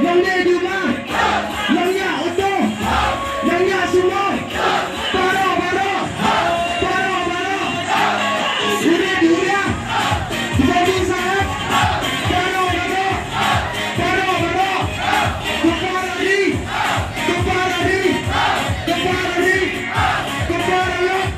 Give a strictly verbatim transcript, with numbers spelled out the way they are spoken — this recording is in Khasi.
Long ne duma, long ïa auto, long ïa sumo, baroh baroh, baroh baroh. U rit u riang, u zombie sahep, baroh baroh, baroh baroh. Ka para ri, ka para ri, ka para ri, ka para lok.